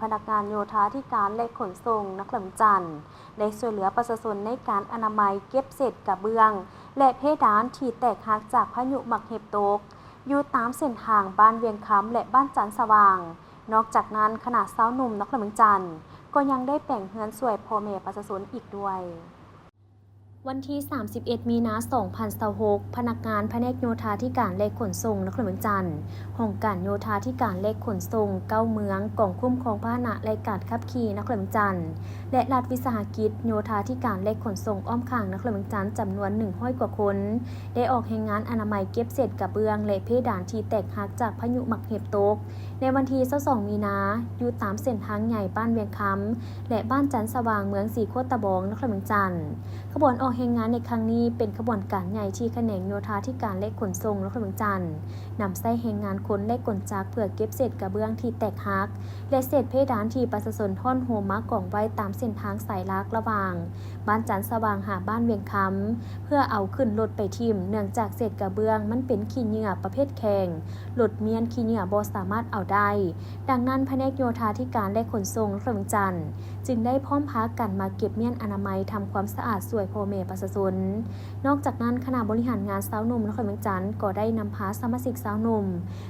ພະນັກງານໂຍທາທິການ ແລະ ຂົນສົ່ງນະຄອນຫຼວງວຽງຈັນ ໄດ້ຊ່ວຍເຫຼືອປະຊາຊົນໃນການອະນາໄມເກັບເສດກະເບື້ອງ ແລະ ເພດານທີ່ແຕກຫັກຈາກພາຍຸໝາກເຫັບຕົກ ຢູ່ຕາມເສັ້ນທາງບ້ານວຽງຄຳ ແລະ ບ້ານຈັນສະຫວ່າງ. ນອກຈາກນັ້ນ, ຄະນະຊາວໜຸ່ມນະຄອນຫຼວງວຽງຈັນ ກໍຍັງໄດ້ແປງເຮືອນຊ່ວຍພໍ່ແມ່ປະຊາຊົນອີກດ້ວຍ. ວັນທີສາມສິບເອັດ ມີນາ ສອງພັນຊາວຫົກ, ພະນັກງານພະແນກໂຍທາທິການ ແລະ ຂົນສົ່ງນະຄອນຫຼວງວຽງຈັນ, ຫ້ອງການໂຍທາທິການ ແລະ ຂົນສົ່ງເກົ້າເມືອງ, ກອງຄຸ້ມຄອງພາຫະນະ ແລະ ການຂັບຂີ່ນະຄອນຫຼວງວຽງຈັນ ແລະ ລັດວິສາຫະກິດໂຍທາທິການ ແລະ ຂົນສົ່ງອ້ອມຂ້າງນະຄອນຫຼວງວຽງຈັນ ຈຳນວນໜຶ່ງຮ້ອຍກວ່າຄົນ ໄດ້ອອກແຮງງານອະນາໄມເກັບເສດກະເບື້ອງ ແລະ ເພດານທີ່ແຕກຫັກຈາກພາຍຸໝາກເຫັບຕົກ ໃນວັນທີຊາວສອງ ມີນາ ຢູ່ຕາມເສັ້ນທາງໃຫຍ່ບ້ານວຽງຄຳ ແລະ ບ້ານຈັນສະຫວ່າງ ເມືອງສີໂຄດຕະບອງ ນະຄອນຫຼວງວຽງຈັນ. ຂະບວນອອກແຮງງານໃນຄັ້ງນີ້ ເປັນຂະບວນການໃຫຍ່ທີ່ຂະແໜງໂຍທາທິການ ແລະ ຂົນສົ່ງນະຄອນຫຼວງວຽງຈັນ ນຳໃຊ້ແຮງງານຄົນ ແລະ ກົນຈັກເພື່ອເກັບເສດກະເບື້ອງທີ່ແຕກຫັກ ແລະ ເສດເພດານທີ່ປະຊາຊົນທ້ອນໂຮມມາກອງໄວ້ຕາມເສັ້ນທາງສາຍຫຼັກລະຫວ່າງບ້ານຈັນສະຫວ່າງຫາບ້ານວຽງຄຳ ເພື່ອເອົາຂຶ້ນລົດໄປຖິ້ມ, ເນື່ອງຈາກເສດກະເບື້ອງມັນເປັນຂີ້ເຫຍື້ອປະເພດແຂງ, ລົດມ້ຽນຂີ້ເຫຍື້ອບໍ່ສາມາດເອົາໄດ້. ດັ່ງນັ້ນ, ພະແນກໂຍທາທິການ ແລະ ຂົນສົ່ງນະຄອນຫຼວງວຽງຈັນ ຈຶ່ງໄດ້ພ້ອມພາກັນມາເກັບມ້ຽນອະນາໄມ, ທຳຄວາມສະອາດຊ່ວຍພໍ່ແມ່ປະຊາຊົນ. ນອກຈາກນັ້ນ, ຄະນະບໍລິຫານງານຊາວໜຸ່ມນະຄອນຫຼວງວຽງຈັນ ກໍໄດ້ນຳພາສະມາຊິກຊາວໜຸ່ມ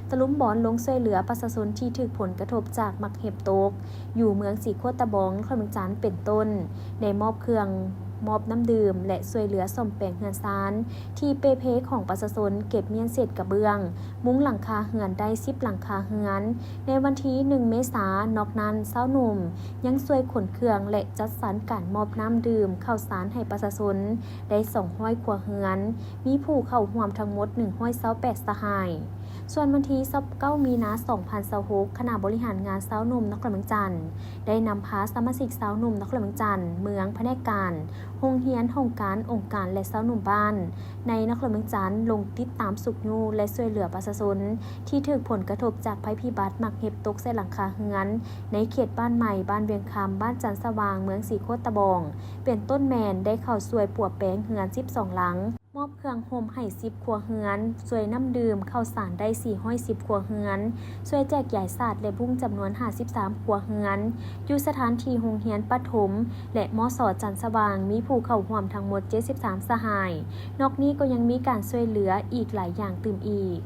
ຕະລຸມບອນລົງຊ່ວຍເຫຼືອປະຊາຊົນທີ່ຖືກຜົນກະທົບຈາກໝາກເຫັບຕົກ ຢູ່ເມືອງສີໂຄດຕະບອງ ນະຄອນຫຼວງວຽງຈັນ ເປັນຕົ້ນ ໄດ້ມອບເຄື່ອງ, ມອບນ້ຳດື່ມ ແລະ ຊ່ວຍເຫຼືອສ້ອມແປງເຮືອນຊານທີ່ເປ່ເພຂອງປະຊາຊົນ, ເກັບມ້ຽນເສດກະເບື້ອງ, ມຸງຫຼັງຄາເຮືອນໄດ້ສິບຫຼັງຄາເຮືອນ ໃນວັນທີໜຶ່ງ ເມສາ. ນອກນັ້ນ, ຊາວໜຸ່ມຍັງຊ່ວຍຂົນເຄື່ອງ ແລະ ຈັດສັນການມອບນ້ຳດື່ມ, ເຂົ້າສານໃຫ້ປະຊາຊົນໄດ້ສອງຮ້ອຍຄົວເຮືອນ, ມີຜູ້ເຂົ້າຮ່ວມທັງໝົດໜຶ່ງຮ້ອຍຊາວແປດສະຫາຍ. ສ່ວນວັນທີຊາວເກົ້າ ມີນາ ສອງພັນຊາວຫົກ, ຄະນະບໍລິຫານງານຊາວໜຸ່ມນະຄອນຫຼວງວຽງຈັນ ໄດ້ນຳພາສະມາຊິກຊາວໜຸ່ມນະຄອນຫຼວງວຽງຈັນ, ເມືອງ, ພະແນກການ, ໂຮງຮຽນ, ຫ້ອງການ, ອົງການ ແລະ ຊາວໜຸ່ມບ້ານໃນນະຄອນຫຼວງວຽງຈັນ ລົງຕິດຕາມຊຸກຍູ້ ແລະ ຊ່ວຍເຫຼືອປະຊາຊົນທີ່ຖືກຜົນກະທົບຈາກໄພພິບັດໝາກເຫັບຕົກໃສ່ຫຼັງຄາເຮືອນ ໃນເຂດບ້ານໃໝ່, ບ້ານວຽງຄຳ, ບ້ານຈັນສະຫວ່າງ, ເມືອງສີໂຄດຕະບອງ ເປັນຕົ້ນແມ່ນໄດ້ເຂົ້າຊ່ວຍປົວແປງເຮືອນສິບສອງຫຼັງ, ມອບເຄື່ອງຮົ່ມໃຫ້ສິບຄົວເຮືອນ, ຊ່ວຍນ້ຳດື່ມ, ເຂົ້າສານໄດ້ສີ່ຮ້ອຍສິບຄົວເຮືອນ, ຊ່ວຍແຈກຢາຍສາດ ແລະ ບຸ້ງຈຳນວນຫ້າສິບສາມຄົວເຮືອນ, ຢູ່ສະຖານທີ່ໂຮງຮຽນປະຖົມ ແລະ ມສ ຈັນສະຫວ່າງ ມີຜູ້ເຂົ້າຮ່ວມທັງໝົດເຈັດສິບສາມສະຫາຍ. ນອກນີ້ກໍຍັງມີການຊ່ວຍເຫຼືອອີກຫຼາຍຢ່າງຕື່ມອີກ.